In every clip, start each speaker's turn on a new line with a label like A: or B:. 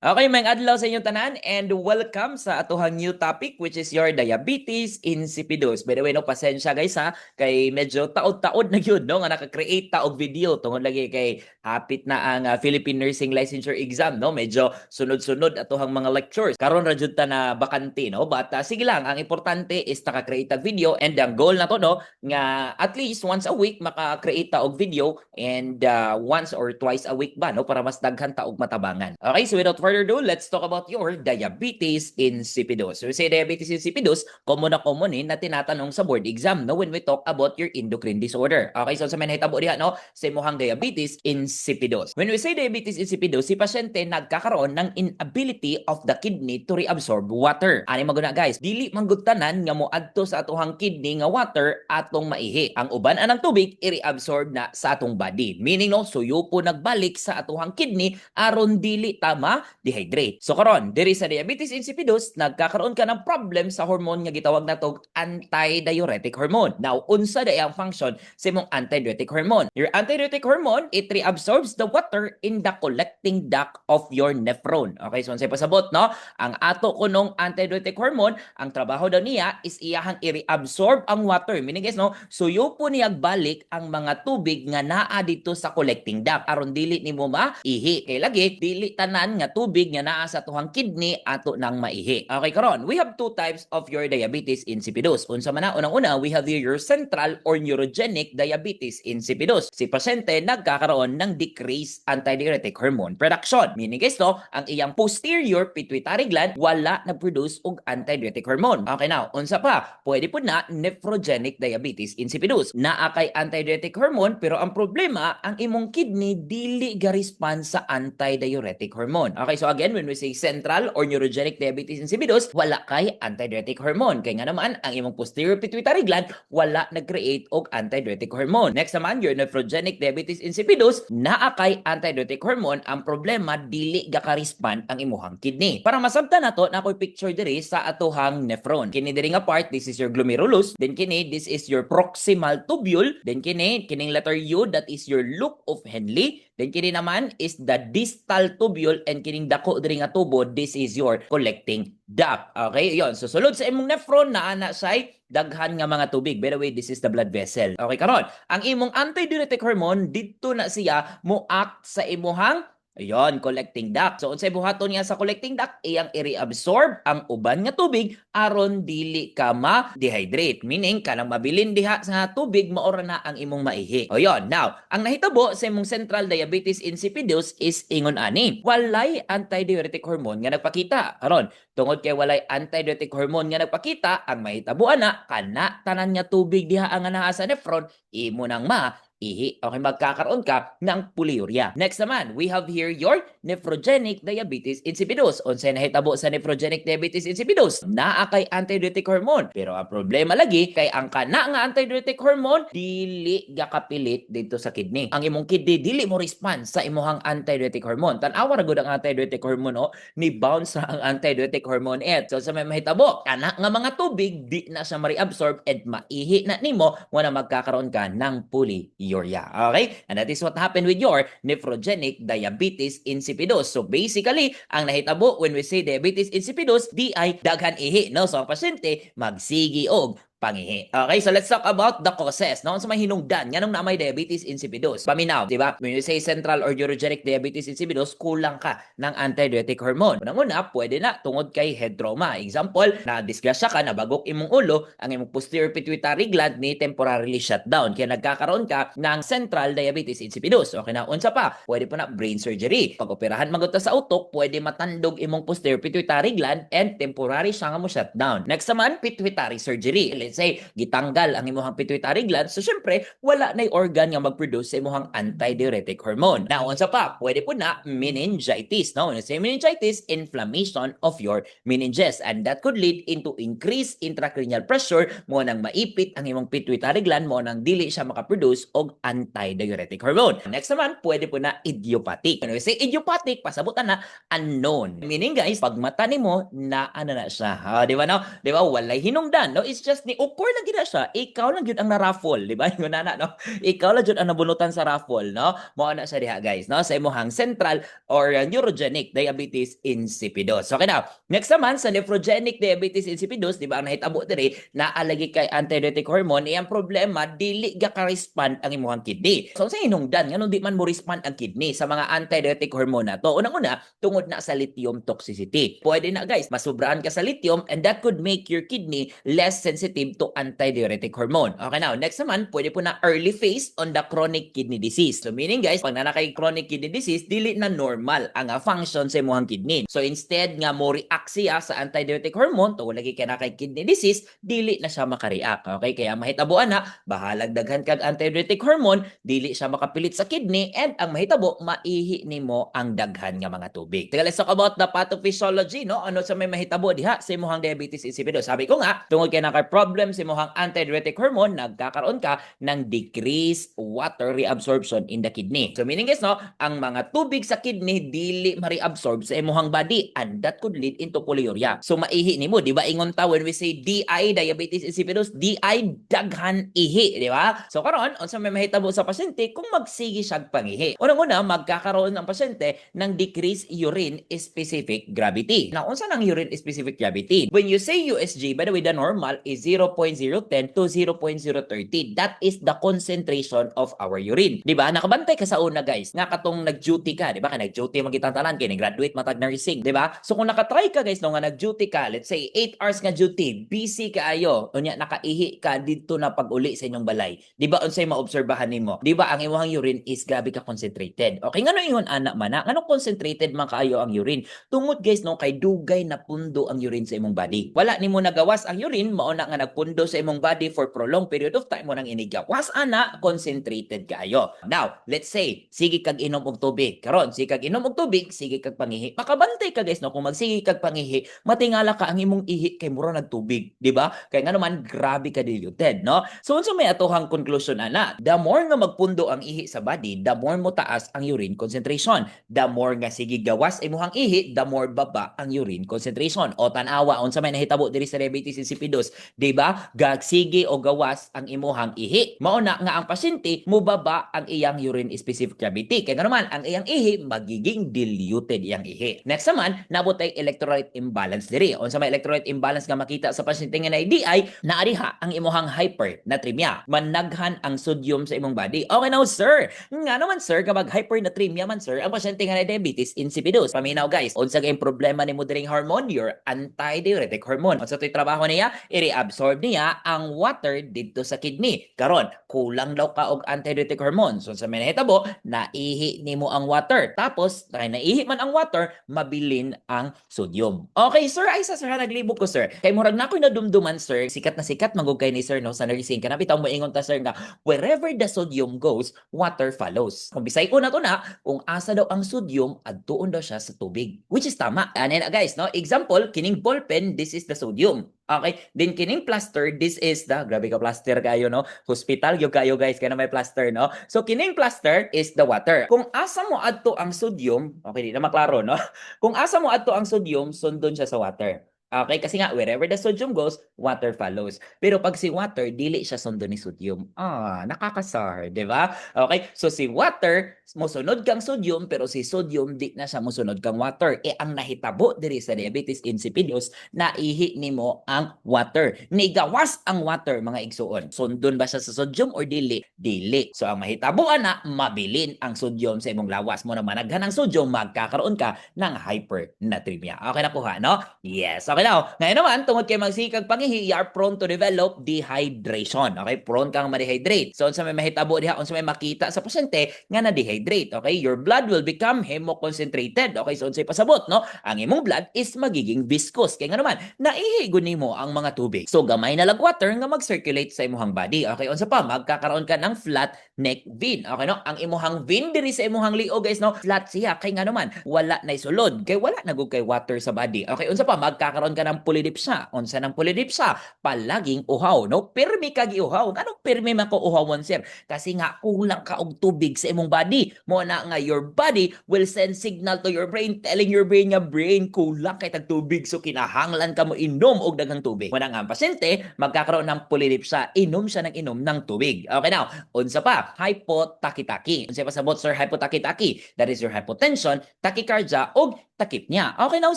A: Okay, maayong adlaw sa inyong tanan and welcome sa atohang new topic, which is your diabetes insipidus. By the way, no, pasensya guys ha, kay medyo taod-taod na gyud, no, nga naka-create ta og video tungod lagi kay hapit na ang Philippine Nursing Licensure Exam, no. Medyo sunod-sunod atohang mga lectures. Karon ra jud ta na bakante, no, but sige lang, ang importante is naka-create tag video and ang goal na to, no, nga at least once a week maka-create ta og video and once or twice a week ba, no, para mas daghan ta og matabangan. Okay, so without further ado, let's talk about your diabetes insipidus. So, we say diabetes insipidus, common na common eh, na tinatanong sa board exam, no, when we talk about your endocrine disorder. Okay, so sa may nahitabo diha, no, sa imuhang diabetes insipidus. When we say diabetes insipidus, si pasyente nagkakaroon ng inability of the kidney to reabsorb water. Ani man gud na, guys, dili man gud tanan nga moadto sa atohang kidney nga water atong maihi. Ang uban anang tubig i-reabsorb na sa atong body. Meaning, no, suyo po nagbalik sa atohang kidney aron dili ta ma-dehydrate. So karon, diri sa diabetes insipidus, nagkakaroon ka ng problem sa hormone nga gitawag natog antidiuretic hormone. Now, unsa diay ang function sa imong antidiuretic hormone? Your antidiuretic hormone, it reabsorbs the water in the collecting duct of your nephron. Okay, so unsay pasabot, no? Ang ato kunong antidiuretic hormone, ang trabaho daw niya is iyahang i-reabsorb ang water. Meaning guys, no, suyo po niya balik ang mga tubig nga naa dito sa collecting duct aron dili nimo maihi. Kay lagi dili tanan nga tubig nga naa sa atohang kidney ato nang maihi. Okay, karon, we have two types of your diabetes insipidus. Unsa man na? Unang-una, we have your central or neurogenic diabetes insipidus. Si pasyente nagkakaroon ng decreased antidiuretic hormone production. Meaning guys, no, ang iyang posterior pituitary gland wala nag-produce og antidiuretic hormone. Okay now, unsa pa? Pwede po na nephrogenic diabetes insipidus. Naa kay antidiuretic hormone pero ang problema, ang imong kidney dili ga-respond sa antidiuretic hormone. Okay, so again, when we say central or neurogenic diabetes insipidus, wala kay antidiuretic hormone. Kay nga naman, ang imong posterior pituitary gland wala nag-create og antidiuretic hormone. Next naman, your nephrogenic diabetes insipidus, naa kay antidiuretic hormone, ang problema dili ga-respond ang imuhang kidney. Para masabtan nato, naa ko'y picture diri sa atohang nephron. Kini diri nga part, this is your glomerulus. Then kini, this is your proximal tubule. Then kini, kining letter U, that is your loop of Henle. Then kini naman is the distal tubule and kining dako diri nga tubo, this is your collecting duct. Okay, yon. So sulod sa imong nephron naa na siya daghan nga mga tubig. By the way, this is the blood vessel. Okay, karon, ang imong antidiuretic hormone didto na siya mo act sa imuhang, ayon, collecting duct. So unsay buhaton niya sa collecting duct? Iyang i-reabsorb ang uban nga tubig aron dili ka ma-dehydrate. Meaning kanang mabilin diha sa tubig maora na ang imong maihi. O yon. Now, ang nahitabo sa imong central diabetes insipidus is ingon ani. Walay antidiuretic hormone nga nagpakita. Karon, tungod kay walay antidiuretic hormone nga nagpakita, ang mahitabo ana kana tanan nga tubig diha ang naa sa nephron imo nang ma ihi. Okay, magkakaroon ka ng polyuria. Next naman, we have here your nephrogenic diabetes insipidus. Unsay nahitabo sa nephrogenic diabetes insipidus? Naa kay antidiuretic hormone. Pero ang problema lagi, kay ang kana nga antidiuretic hormone, dili gakapilit dito sa kidney. Ang imong kidney, dili mo response sa imuhang antidiuretic hormone. Tan-awa ra gud ang antidiuretic hormone, oh, ni bounce ra ang antidiuretic hormone et. So sa may mahitabo, kana nga mga tubig di na siya ma-reabsorb and maihi na nimo, wala magkakaroon ka ng polyuria. Okay? And that is what happened with your nephrogenic diabetes insipidus. So basically, ang nahitabo when we say diabetes insipidus, di ay daghan ihi, no? So ang pasyente magsigi og pangihi. Okay, so let's talk about the causes. No? Sa may hinungdan, nganong naa may diabetes insipidus? Paminaw, di ba? When you say central or neurogenic diabetes insipidus, kulang ka ng antidiuretic hormone. Unang-una, pwede na tungod kay head trauma. Example, na disgrasya ka, nabagok imong ulo, ang imong posterior pituitary gland ni temporarily shut down. Kaya nagkakaroon ka ng central diabetes insipidus. Okay na, unsa pa? Pwede po na brain surgery. Pag operahan man gud ta sa utok, pwede matandog imong posterior pituitary gland and temporary siya nga mo shut down. Next naman, pituitary surgery. Let's say, gitanggal ang imuhang pituitary gland, so syempre, wala na organ nga mag-produce sa imuhang antidiuretic hormone. Now, unsa pa? Pwede po na meningitis. No? When you say meningitis, inflammation of your meninges. And that could lead into increased intracranial pressure, mao nang maipit ang imong pituitary gland, mao nang dili siya makaproduce og antidiuretic hormone. Next naman, pwede po na idiopathic. When we say idiopathic, pasabutan na unknown. Meaning guys, pag mata nimo na ano na siya. Ah, di ba, no? Di ba? Walay hinungdan, no? It's just ni Ni occur lang gyud na siya, ikaw lang gyud ang na-raffle, di ba? Ingon na, no? Ikaw lang gyud ang nabunutan sa raffle, no? Mao na siya diha, guys, no? Sa imuhang central or neurogenic diabetes insipidus. Okay now, next naman sa nephrogenic diabetes insipidus, di ba, ang nahitabo diri, naa lagi kay antidiuretic hormone, iyang problema, dili ga ka-respond ang imuhang kidney. So sa hinungdan nganong di man mo respond ang kidney sa mga antidiuretic hormone na to? Unang-una, tungod na sa lithium toxicity. Pwede na, guys, masubraan ka sa lithium and that could make your kidney less sensitive to antidiuretic hormone. Okay now, next naman, pwede po na early phase on the chronic kidney disease. So meaning, guys, pag naa kay chronic kidney disease, dili na normal ang function sa imong kidney. So instead nga mo react siya sa antidiuretic hormone, tungod lagi kay naa kay kidney disease, dili na siya makareact. Okay, kaya mahitabuan na, bahalag daghan kag antidiuretic hormone, dili siya makapilit sa kidney and ang mahitabo, maihi nimo ang daghan nga mga tubig. Teka, let's talk about the pathophysiology, no? Ano sa may mahitabo diha sa imong diabetes insipidus? Sabi ko nga, tungod kay naka problem sa imong antidiuretic hormone, nagkakaroon ka ng decreased water reabsorption in the kidney. So meaning, guys, no, ang mga tubig sa kidney dili ma-reabsorb sa imong body and that could lead into polyuria. So maihi nimo, di ba ingon ta when we say DI, diabetes insipidus, DI, daghan ihi, di ba? So karon, unsa may mahitabo sa pasyente kung magsige siya pangihi? Unang-una, magkakaroon ang pasyente ng decreased urine specific gravity. Now, unsa nang urine specific gravity? When you say USG, by the way, the normal is 0.010 to 0.030. That is the concentration of our urine. Di ba? Nakabantay ka sa una, guys, nga katong nag-duty ka, di ba? Ka nag-duty man kitang tanan kay nag-graduate matag nursing, di ba? So kung nakatry ka, guys, no, nga nag-duty ka, let's say 8 hours nga duty, busy kaayo, unya nakaihi ka didto na pag-uli sa inyong balay. Di ba unsay maobserbahan nimo? Di ba ang imong urine is grabe ka concentrated? Okay, ngano ingon ana man na? Ngano concentrated man kaayo ang urine? Tungod, guys, no, kay dugay na pundo ang urine sa imong body. Wala nimo nagawas ang urine, mao na nga nagpundo sa imong body for prolonged period of time mo nang inigawas ana, concentrated kaayo. Now, let's say sige kag inom og tubig. Karon, sige kag inom og tubig, sige kag pangihi. Makabantay ka, guys, no, kung magsige kag pangihi, matingala ka ang imong ihi kay mura nagtubig, di ba? Kay nga naman grabe ka diluted, no? So unsa may atohang conclusion ana? The more nga magpundo ang ihi sa body, the more mo taas ang urine concentration. The more nga sige gawas imuhang ihi, the more baba ang urine concentration. O tan-awa unsa may nahitabo diri sa diabetes insipidus, di ba? Gagsige o gawas ang imuhang ihi. Mao na nga ang pasyente mubaba ang iyang urine specific gravity. Kaya nga naman ang iyang ihi magiging diluted iyang ihi. Next naman, naa pod tay electrolyte imbalance diri. Unsa may electrolyte imbalance nga makita sa pasyente nga naay DI, naa diha ang imuhang hypernatremia. Managhan ang sodium sa imong body. Okay now, sir. Nga naman, sir, kapag hypernatremia man, sir, ang pasyente nga naay diabetes insipidus? Paminaw, guys, unsa kay problema nimo diring hormone? Your antidiuretic hormone. Unsa to'y trabaho niya? I-reabsorb niya ang water didto sa kidney. Karon, kulang daw ka og antidiuretic hormone. So sa may nahitabo, naihi nimo ang water. Tapos, dahil naihi man ang water, mabilin ang sodium. Okay, sir, ay sa sir, naglibog ko, sir. Kay murag na ako'y nadumduman, sir. Sikat na sikat man gud kay ni sir, no, sa nursing. Kana bitaw moingon ta, sir, nga wherever the sodium goes, water follows. Kung bisay ko na to na, kung asa daw ang sodium, adtuon daw siya sa tubig. Which is tama. Ano na, guys, no? Example, kining ballpen, this is the sodium. Okay? Then kining plaster, this is the, grabe ka plaster kayo, no? Hospital gyud kayo, guys, kaya na may plaster, no? So kining plaster is the water. Kung asa mo adto ang sodium, okay, di na maklaro, no? Kung asa mo adto ang sodium, sundon siya sa water. Okay, kasi nga wherever the sodium goes, water follows. Pero pag si water, dili siya sundon ni sodium. Ah, nakakasar, di ba? Okay, so si water, mosunod kang sodium, pero si sodium, di na siya mosunod kang water. Eh, ang nahitabo diri sa diabetes insipidus, naihi nimo ang water. Nigawas ang water, mga igsuon. Sundon ba siya sa sodium or dili? Dili. So, ang mahitabo ana, mabilin ang sodium sa imong lawas mo na managhan ang sodium, magkakaroon ka ng hypernatremia. Okay na po ha, no? Yes. Okay now, ngayon naman, tungod kay magsige kag pangihi, you are prone to develop dehydration. Okay? Prone kang ma-dehydrate. So, unsa may mahitabo diha, unsa may makita sa pasyente nga na-dehydrate. Okay? Your blood will become hemoconcentrated. Okay? So, unsay pasabot, no? Ang imong blood is magiging viscous. Kaya nga naman, naihi gud nimo ang mga tubig. So, gamay na lag water nga mag-circulate sa imong body. Okay? Unsa pa, magkakaroon ka ng flat neck vein. Okay, no? Ang imuhang vein diri sa imuhang liog, guys, no? Flat siya kay nga naman, wala na isulod. Kay wala na gud kay water sa body. Okay? Unsa pa, magkakaroon Magkakaroon ka ng polydipsia. Unsa ng polydipsia? Palaging uhaw, no? Pirmi ka giuhaw. Nganong pirmi man ko uhawon, sir? Kasi nga kulang ka og tubig sa imong body. Mo na nga your body will send signal to your brain telling your brain nga, "Brain, kulang kay tag tubig," so kinahanglan ka mo inom og daghang tubig. Mo na nga ang pasyente magkakaroon ng polydipsia, inom siya ng inom ng tubig. Okay, now, unsa pa? Hypotakitaki. Unsa pasabot, sir, hypotakitaki? That is your hypotension, tachycardia ug tachypnea. Okay now,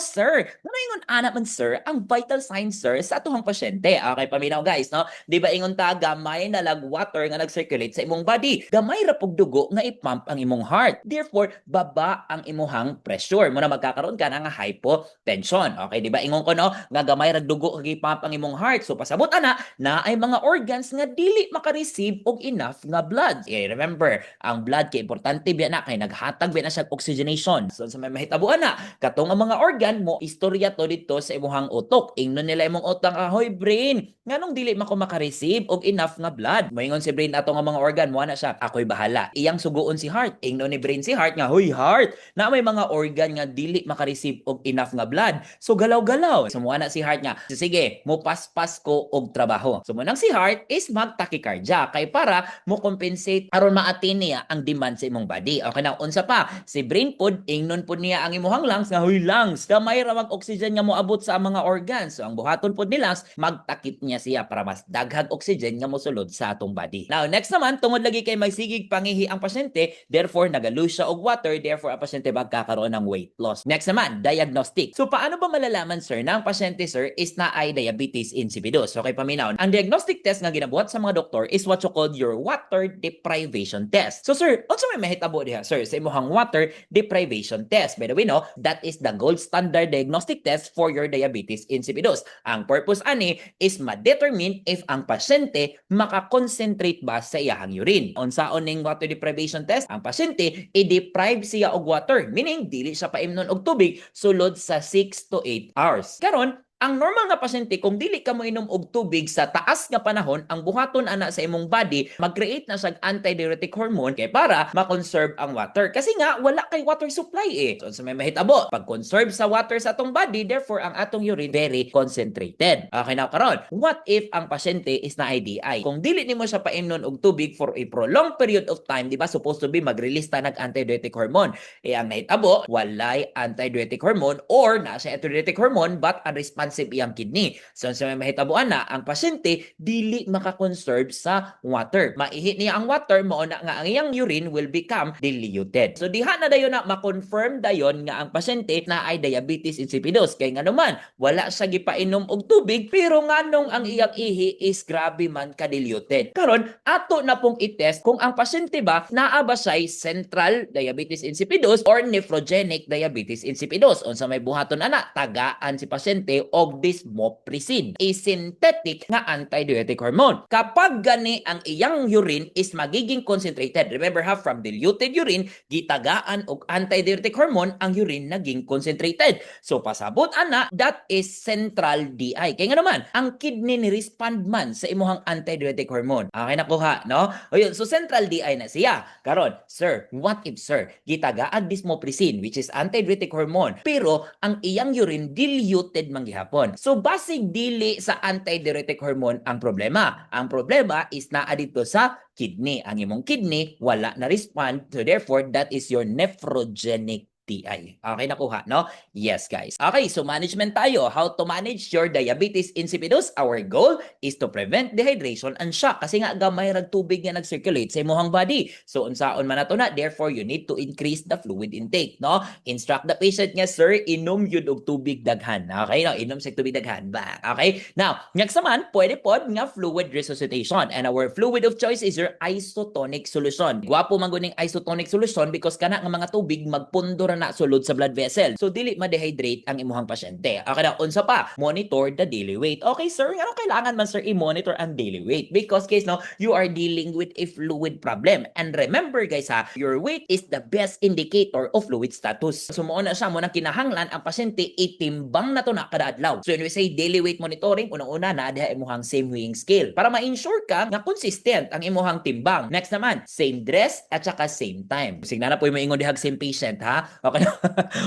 A: sir. Ngano ingon ana man, sir, ang vital signs, sir, sa atuhang pasyente? Okay, paminaw guys, no? Di ba ingon ta, gamay na lag water nga nag-circulate sa imong body. Gamay ra pug dugo nga i-pump ang imong heart. Therefore, baba ang imuhang pressure. Muna magkakaroon ka na nga hypotension. Okay, di ba ingon ko, no, nga gamay ra dugo nga i-pump ang imong heart. So pasabot ana na ay mga organs nga dili maka-receive og enough nga blood. Eh, remember, ang blood kay importante biya na kay naghatag biya na siya oxygenation. So sa may mahitabo ana, katong ang mga organ mo istorya to dito sa imuhang utok. Ingnon nila imong utak, "Ahoy brain, nganong dili man ko maka-receive og enough nga blood?" Moingon si brain ato nga mga organ mo na siya, "Ako'y bahala." Iyang suguon si heart. Ingnon ni brain si heart nga, "Hoy heart, na may mga organ nga dili maka-receive og enough nga blood. So galaw-galaw." So mo na si heart nga, "Sige, mo paspas ko og trabaho." So mo nang si heart is mag-tachycardia kay para mo compensate aron ma-attain niya ang demand sa imong body. Okay na, unsa pa? Si brain pod, ingnon pod niya ang imuhang lungs nga, "Huy lungs, gamay ra mag oxygen nga moabot sa mga organs." So ang buhaton pod ni lungs, magtachypnea siya para mas daghag oxygen nga mosulod sa atong body. Now, next naman, tungod lagi kay magsigig pangihi ang pasyente, therefore naga-lose siya og water, therefore ang pasyente magkakaroon ng weight loss. Next naman, diagnostic. So paano ba malalaman, sir, na ang pasyente, sir, is naay diabetes insipidus? Okay, paminaw. Ang diagnostic test nga ginabuhat sa mga doktor is what you call your water deprivation test. So sir, unsa may mahitabo diha, sir, sa imong water deprivation test? By the way, no, that is the gold standard diagnostic test for your diabetes insipidus. Ang purpose ani is ma-determine if ang pasyente maka-concentrate ba sa iyahang urine. Unsaon ning water deprivation test? Ang pasyente i-deprive siya og water, meaning dili siya paimnon og tubig sulod sa 6 to 8 hours. Karon, ang normal nga pasyente, kung dili ka mo inom og tubig sa taas nga panahon, ang buhaton ana sa imong body, mag-create na siya antidiuretic hormone kay para ma-conserve ang water. Kasi nga wala kay water supply eh. So sa may mahitabo, pag conserve sa water sa atong body, therefore ang atong urine very concentrated. Okay, now karon, what if ang pasyente is naay DI? Kung dili nimo siya paimnon og tubig for a prolonged period of time, di ba supposed to be mag-release ta nag antidiuretic hormone? Eh ang nahitabo, walay antidiuretic hormone or naa siya antidiuretic hormone but unresponsive iyang kidney. So sa may mahitabuan na, ang pasyente dili maka-conserve sa water. Maihi niya ang water, mao na nga ang iyang urine will become diluted. So diha na dayon na ma-confirm dayon nga ang pasyente naay diabetes insipidus. Kay nga naman, wala siya gipainom og tubig pero nganong ang iyang ihi is grabe man ka-diluted? Karon, ato na pong i-test kung ang pasyente ba naa ba siya'y central diabetes insipidus or nephrogenic diabetes insipidus. Unsa may buhaton ana, tagaan si pasyente og desmopressin, a synthetic nga antidiuretic hormone. Kapag gani ang iyang urine is magiging concentrated. Remember ha, from diluted urine, gitagaan og antidiuretic hormone, ang urine naging concentrated. So pasabot ana, that is central DI. Kaya nga naman, ang kidney ni respond man sa imuhang antidiuretic hormone. Okay, nakuha, no? O yun, so central DI na siya. Karon, sir, what if, sir, gitagaag desmopressin, which is antidiuretic hormone, pero ang iyang urine diluted man gihapon? So basig dili sa antidiuretic hormone ang problema. Ang problema is naa dito sa kidney. Ang imong kidney wala na respond, so therefore that is your nephrogenic DI. Okay, nakuha, no? Yes, guys. Okay, so management tayo. How to manage your diabetes insipidus? Our goal is to prevent dehydration and shock. Kasi nga, gamay rag tubig nga nag-circulate sa imong body. So, unsaon man nato na, therefore, you need to increase the fluid intake, no? Instruct the patient nga, "Sir, inom yun og tubig daghan." Okay, no? Inom sa tubig daghan. Ba? Okay? Now, next naman, pwede pod nga fluid resuscitation. And our fluid of choice is your isotonic solution. Gwapo man guning isotonic solution because kana nga mga tubig magpundo ra na sulod sa blood vessel. So dili ma-dehydrate ang imuhang pasyente. Okay na, unsa pa? Monitor the daily weight. Okay, sir, ano kailangan man, sir, i-monitor ang daily weight? Because guys, no, you are dealing with a fluid problem. And remember guys ha, your weight is the best indicator of fluid status. So mo na siya mo nang kinahanglan ang pasyente itimbang na to na kada adlaw. So when we say daily weight monitoring, unang-una na diha imuhang same weighing scale para ma-ensure ka nga consistent ang imuhang timbang. Next naman, same dress at saka same time. Signa na po yung maingon dihag same patient ha. Okay,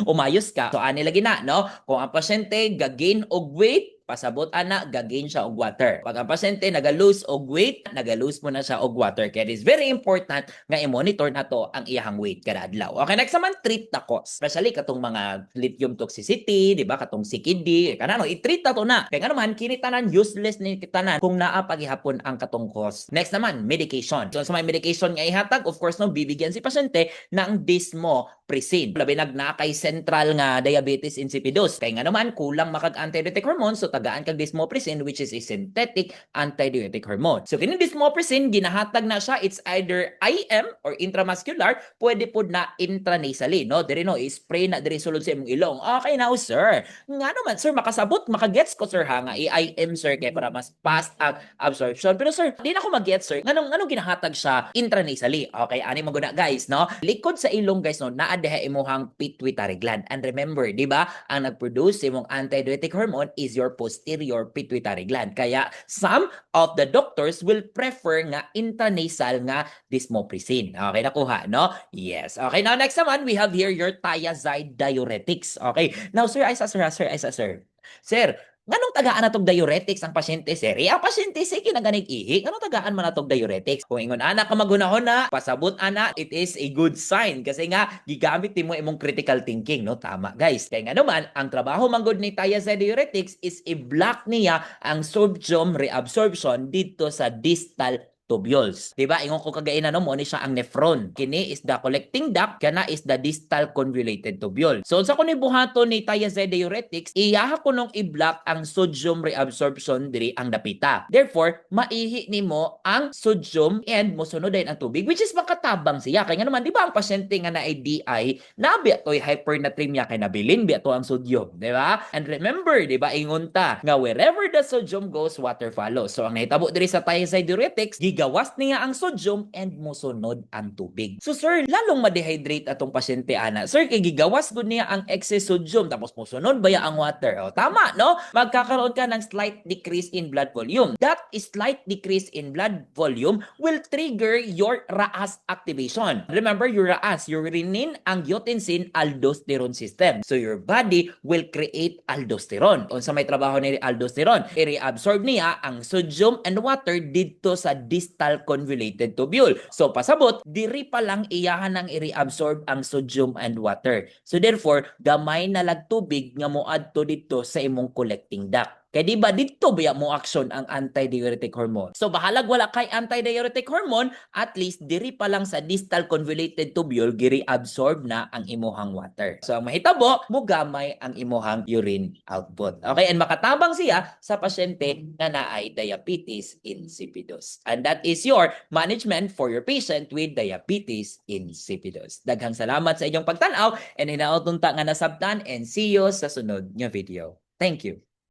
A: umayos ka. So ani lagi na, no? Kung ang pasyente ga-gain og weight, pasabot ana ga-gain siya og water. Pag ang pasyente naga-lose og weight, naga-lose mo na siya og water. Kaya it is very important nga i-monitor nato ang iyahang weight kada adlaw. Okay, next naman, treat the cause. Especially katong mga lithium toxicity, di ba? Katong CKD, kana no, i-treat na to na. Kaya nga naman kini tanan useless ni tanan kung naa pagihapon ang katong cause. Next naman, medication. So sa may medication nga ihatag, of course no, bibigyan si pasyente ng desmopressin. Labi nag naa kay central nga diabetes insipidus. Kaya nga naman kulang makag antidiuretic hormone, so tagaan kag desmopressin, which is a synthetic antidiuretic hormone. So kini desmopressin ginahatag na siya, it's either IM or intramuscular, pwede pod na intranasally, no? Diri no, i-spray na diri sulod sa imong ilong. Okay now, sir. Nga naman, sir, makasabot, makagets ko, sir, ha, nga i-IM, sir, kay para mas fast ang absorption. Pero sir, di na ako mag-get, sir. Nganong ginahatag siya intranasally? Okay, ani mo guna, guys, no? Likod sa ilong, guys, no, naa diha imuhang pituitary gland. And remember, di ba, ang nag-produce imong antidiuretic hormone is your posterior pituitary gland. Kaya some of the doctors will prefer nga intranasal nga desmopressin. Okay, nakuha, no? Yes. Okay, now next naman, we have here your thiazide diuretics. Okay. Now, sir, ay sa sir, sir, ay sa sir. Sir, nganong tagaan na tog diuretics ang pasyente, sir? Eh, ang pasyente, sige na ganig ihi. Nganong tagaan man na tog diuretics? Kung ingon ana ka maghunahuna, pasabot ana, it is a good sign kasi nga gigamit nimo imong critical thinking, no? Tama, guys. Kaya nga naman, ang trabaho manggod ni thiazide diuretics is i-block niya ang sodium reabsorption dito sa distal tubules. Diba? Ingon ko kagaina no, mo ni siya ang nephron. Kini is the collecting duct, kana is the distal convoluted tubule. So unsa kuno buhaton ni thiazide diuretics, iyaha kunong i-block ang sodium reabsorption diri ang dapita. Therefore, maihi nimo ang sodium and mosunod dayon ang tubig, which is makatabang siya. Kaya nga naman, di ba ang pasyente nga naay DI, nabi to'y hypernatremia kay nabilin biya to ang sodium, di ba? And remember, di ba, ingon ta nga wherever the sodium goes, water follows. So ang nahitabo diri sa thiazide diuretics, gigawas niya ang sodium and mosunod ang tubig. So sir, lalong ma-dehydrate atong pasyente ana. Sir, kay gigawas gud niya ang excess sodium tapos mosunod baya ang water. O tama, no? Magkakaroon ka ng slight decrease in blood volume. That slight decrease in blood volume will trigger your RAAS activation. Remember your RAAS, your renin angiotensin aldosterone system. So your body will create aldosterone. Unsa may trabaho ni aldosterone? I-reabsorb niya ang sodium and water didto sa distal convoluted tubule. So pasabot, diri pa lang iyahan ang i-reabsorb ang sodium and water. So therefore, gamay na lag tubig nga moadto didto sa imong collecting duct. Kay di ba didto ba mo action ang antidiuretic hormone? So bahalag wala kay antidiuretic hormone, at least diri pa lang sa distal convoluted tubule gi-reabsorb na ang imuhang water. So ang mahitabo, mugamay ang imuhang urine output. Okay, and makatabang siya sa pasyente na naay diabetes insipidus. And that is your management for your patient with diabetes insipidus. Daghang salamat sa inyong pagtan-aw and hinaot unta nga nasabtan and see you sa sunod nga video. Thank you.